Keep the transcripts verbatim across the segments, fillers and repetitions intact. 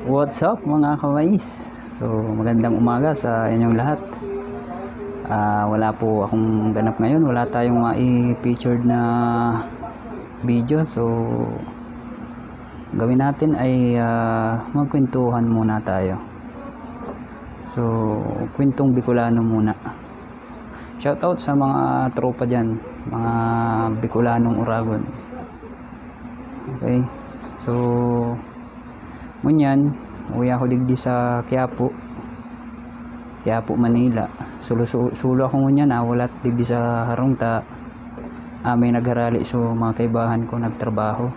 What's up, mga kamais? So, magandang umaga sa inyong lahat. Ah, wala po akong ganap ngayon. Wala tayong mai-featured na video. So, gawin natin ay, ah, magkwentuhan muna tayo. So, kwentong Bicolano muna. Shoutout sa mga tropa dyan, mga Bicolanong Uragon. Okay. So, ngunyan, uwi ako digdi sa Quiapo. Quiapo, Manila. Sulo, su-, sulo ako ngunyan, ah, wala digdi sa harong ta, ah, may nagharali so mga kaibahan ko nagtrabaho.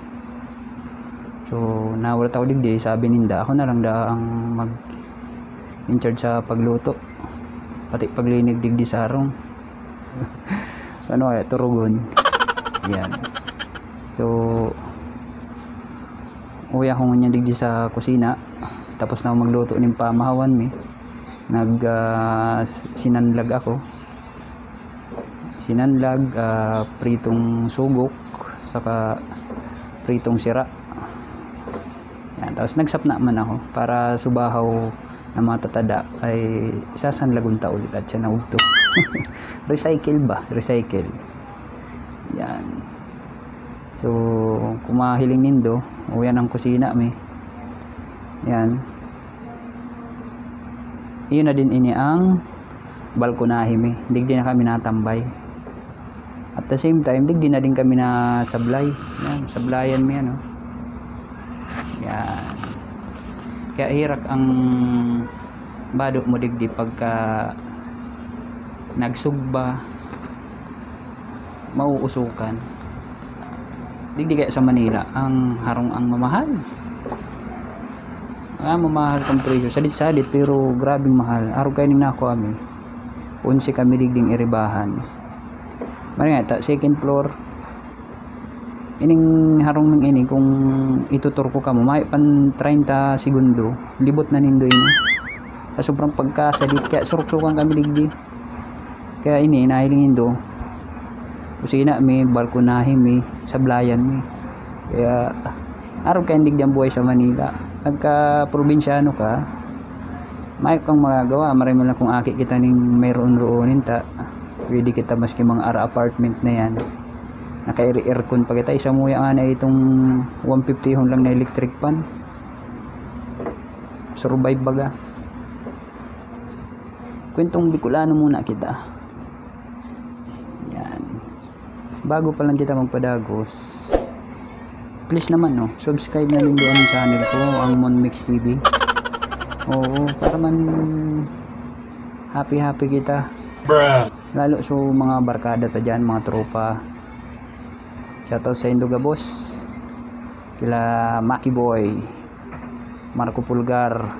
So, nawalat ako digdi, sabi ninda, ako na lang da ang mag in charge sa pagluto. Pati paglinig digdi sa harong. Ano kaya, turugon. Yan. So, uwi ako ngunyan digdi sa kusina. Tapos na ako magluto ning pamahawan mi. Nag, ah, sinanlag ako. Sinanlag, ah, pritong sugok, saka pritong sira. Yan. Tapos nagsapna man ako para subahaw na matatada ay sasanlagon ta ulit at siya naugto. Recycle ba? Recycle. Yan. So, kung mahiling nindo, uyan ang kusina mi. Yan. Iyon na din ini ang balkonahe mi. Digdi na kami natambay. At the same time, digdi na din kami na sablay. Yan, sablayan mi, ano. Yan. Kaya hirak ang bado mo digdi pagka nagsugba, mauusukan. Digdi kaya sa Manila, ang harong ang mamahal. Ah, mamahal kang presyo. Sadit-sadit, pero grabing mahal. Arog kayo ning nako, ami. Onse kami digding iribahan. Mali nga, ta, second floor. Ining harong nang ini, kung itutur ko kamo, may pan treinta segundo, libot na nindo ini. Sa sobrang pagkasadit, kaya surok-surokan kami digdi. Kaya ini, nahiling nindo. Kusina mi, balkonahe mi, sablayan mi. Kaya, arog kayo digdi ang buhay sa Manila. Pagka probinsyano ka, mayo kang magagawa, maray man lang kung aki kita ning mayroon-roonin ta. Pwede kita maski mga ara apartment na yan. Naka-aircon pa kita. Isa muya nga na itong one fifty hon lang na electric fan. Survive baga. Kwentong Bicolano muna kita. Yan. Bago pa lang kita magpadagos, please naman, no, subscribe na nindo ang channel ko, ang Monmix T V. Oo, para man happy-happy kita. Bruh. Lalo sa mga barkada ta dyan, mga tropa. Shoutout sa indo gabos. Kila Maki Boy, Marco Pulgar,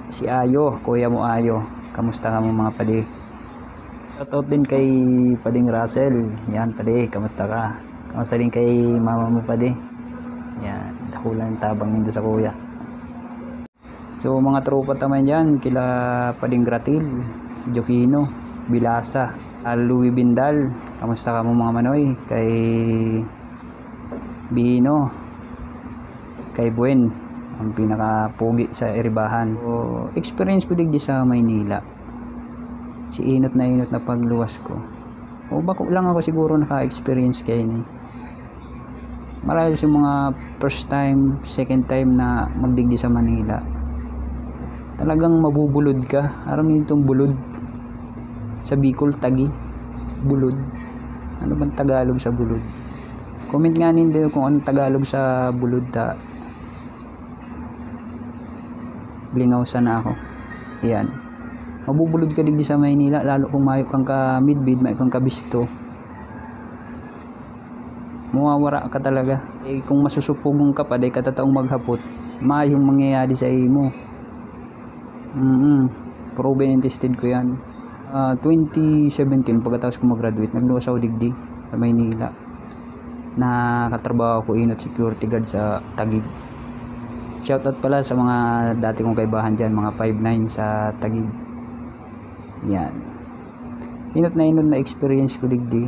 si Ayo, kuya mo Ayo. Kamusta kamo, mga padi? Shoutout din kay Pading Russell. Yan, padi, kamusta ka? Kamusta din kay mama mo, padi? Yan, dakulan ang tabang nindo sa kuya. So, mga tropa ta man dyan, kila Pading Gratil, Jokino, Bilasa, ah, Louie Bindal. Kamusta kamo, mga manoy? Kay Bihino, kay Buen, ang pinakapugi sa Iribahan. So, experience ko digdi sa Maynila. Si inot na inot na pagluwas ko. O bako lang ako siguro naka-experience kaini. Marahil sa mga first time, second time na magdigdi sa Manila, talagang mabubulod ka. Aram niyo itong bulod? Sa Bicol, tagi. Bulod. Ano bang Tagalog sa bulod? Comment nga nindo kung anong Tagalog sa bulod ta. Lingaw sana ako. Ayan. Mabubulod ka digdi sa Maynila, lalo kung mayo kang ka-midbid, mayo kang kabisto. Mawawara ka talaga. Eh, kung masusupugon ka pa, dai ka tataong maghapot, mayong mangyayari sa imo. Mm. Proven and tested ko yan. Ah, twenty seventeen, pagkatapos ko mag-graduate, nagluwas ako digdi sa Maynila. Nakatrabaho ako inot security guard sa Taguig. Shoutout pala sa mga dati kong kaibahan dyan, mga five nine sa Taguig. Yan. Inot na inot na experience ko digdi.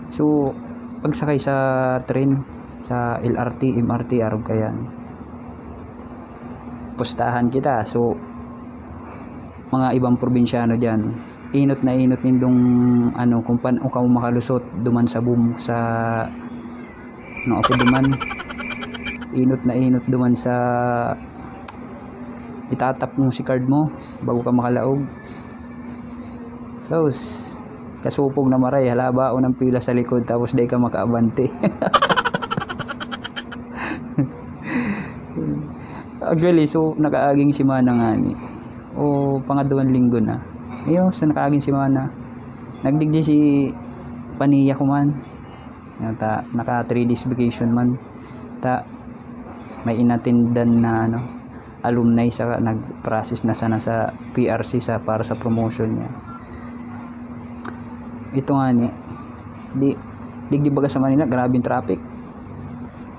So, pagsakay sa train, sa L R T, M R T, arog kayan. pustahan kita. So, mga ibang probinsyano diyan, inot na inot nindong, ano, kung paano ka makalusot duman sa boom, sa, ano, apod duman, inot na inot duman sa itatap mo si card mo bago ka makalaog. So, s-, kasupog na maray, halabaon ang pila sa likod, tapos dai ka makaabante. Actually, so, nakaaging semana ngani. O, pangaduwang linggo na. Iyo, so, nakaaging semana. Nagdigdi si paniya ko man. Nga ta, naka three days vacation man. Ta, may inatindan na, ano, alumni sa nag-process na sana sa P R C sa, para sa promotion niya. Ito ngani, di, digdi baga sa Manila, grabe yung traffic.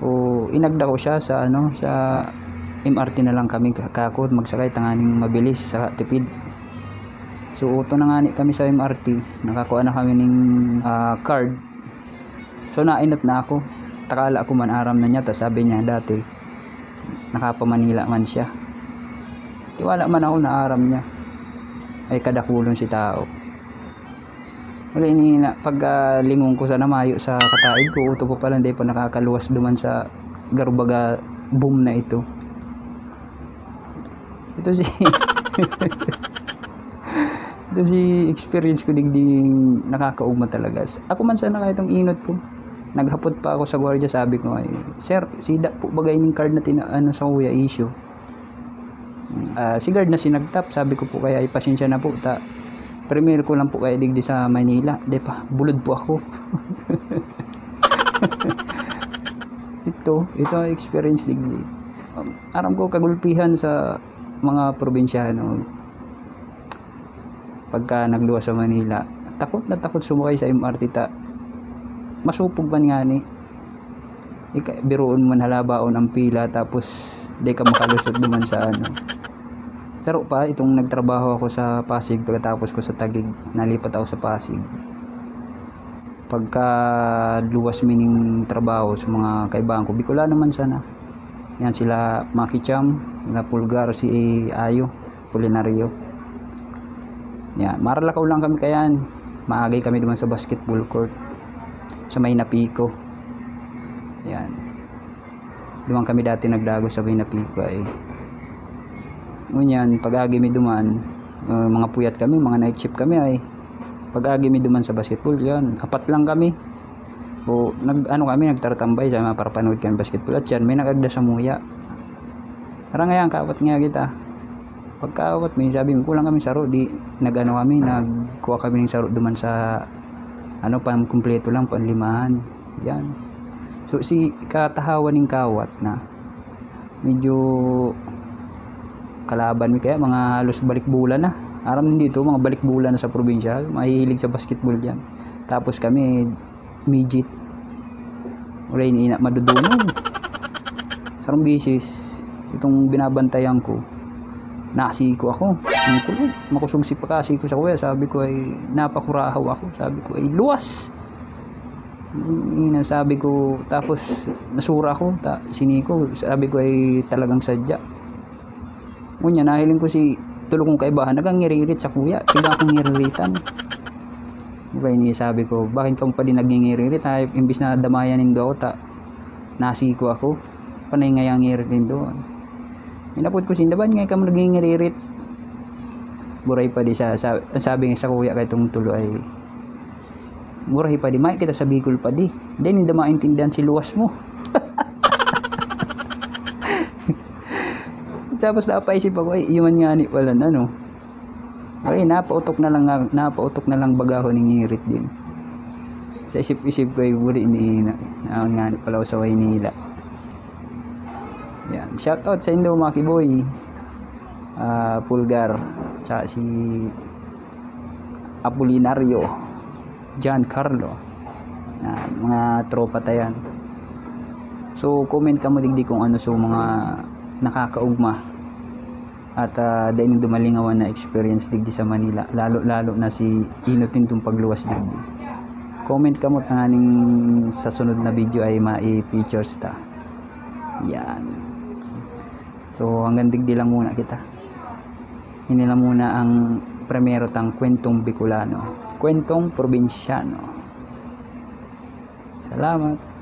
O, inagda ko siya sa, ano, sa M R T na lang kami, ka-, kako, magsakay, tanganing mabilis, sa tipid. So, uto na ngani kami sa M R T, nakakuha na kami ning, ah, card. So, nainot na ako. Takala ko man aram na niya, ta sabi niya dati, nakapamanila man siya. Tiwala man ako na aram niya. Ay, kadakulon si tao. Wala ini na, pag, ah, lingon ko sana mayo sa kataig ko, uto pa pala, hindi pa nakakaluwas duman sa garubaga boom na ito. Ito si, ito si experience ko digdi nakakaugma talaga. S-, ako man sana kahit ang inot ko, naghapot pa ako sa gwardiya, sabi ko, "Ay, sir, sida po bagay ning card na tina-, ano, sa kuya, issue?" Ah, si guard na sinagtap, sabi ko po, "Kaya ipasensya na po, ta, premier ko lang po kaya digdi sa Manila." Di pa, bulod po ako. Ito, ito ang experience digdi. Um, aram ko, kagulpihan sa mga probinsyano. Pagka nagluwas sa Manila, takot na takot sumakay sa M R T ta. Masupog man ngani. Ika-, biruon man halabaon ang pila, tapos di ka makalusot duman sa ano. Saro pa, itong nagtrabaho ako sa Pasig, pagkatapos ko sa Taguig, nalipat ako sa Pasig. Pagka luwas mi ning trabaho sa mga kaibahan ko, Bicolano man sana. Yan sila Maki Cham, sila Pulgar, si Ayo, Pulinaryo. Yan, maralakaw lang kami kayan. Maagay kami duman sa basketball court. Sa may Napico. Yan. Duman kami dati nagdagos sa may Napico ay. Ngunyan, pag-agi mi duman, ah, mga puyat kami, mga night shift kami ay. Pag-agi mi duman sa basketball, yan. Apat lang kami. O, nag-, ano kami, nagtaratambay sa mga parapanood kami basketball. At yan, may nag-agda sa muya. Tara nga yan, kaawat nga kita. Pagkaawat mi, sabi mi, "Kulang kami saro." Di, nag-ano kami, nagkuha kami ng saro duman sa, ano, pang kumpleto lang, panlimahan. Yan. So, si katahawan ning kaawat na, medyo kalaban mi kaya, mga halos balikbola na. Aram nindo ito, mga balikbola na sa probinsya, mahihilig sa basketball diyan. Tapos kami, midget. Wala ini na madudunong. Sarong bisis, itong binabantayan ko, nasiko ako. Ang kulo, makusog si pakasiko sa kuya. Sabi ko ay, napakurahaw ako. Sabi ko ay, "Luwas!" Yun ang sabi ko, tapos nasura ako, ta-, siniko. Sabi ko ay, "Talagang sadya." Ngunyan, nahiling ko si tulo kong kaibahan, nagangiririt sa kuya. Tignan akong ngiriritan. Kaya ni sabi ko, "Bakit ka pa din nagngiririt, ha? Imbis na damayan nindo ako, ta-, nasiko ako. Panay nga yang ngirit nindo." Inapod ko sinda, "Ba't nga ka nagngiririt?" Buray pa di sa, sa, sabi nga sa kuya kay itong tulo ay, "Murahi pa di, may kita sa Bicol pa di. Dai ninda maintindihan si luwas mo." Tapos napaisip ako, "Ay, iyo man ngani pala na, no?" Ay, napautok na lang nga, napautok na lang bagahon ning ngirit din. Sa isip-isip ko, ay, buli ni na, na, ngani pala ako sa Waynila. Yan. Shout out sa indo, mga kiboy. Ah, Pulgar, tsaka si Apolinario, John Carlo. Yan, mga tropa ta yan. So, comment kamo digdi kung ano so mga nakakaugma at, ah, dai nindo malingawan na experience digdi sa Manila, lalo-lalo na si inot nindong pagluwas digdi. Comment kamo tanganing sa sunod na video ay mai-features ta. Yan. So, hanggang digdi lang muna kita. Ini lang muna ang primero tang kwentong Bicolano, kwentong probinsyano. Salamat.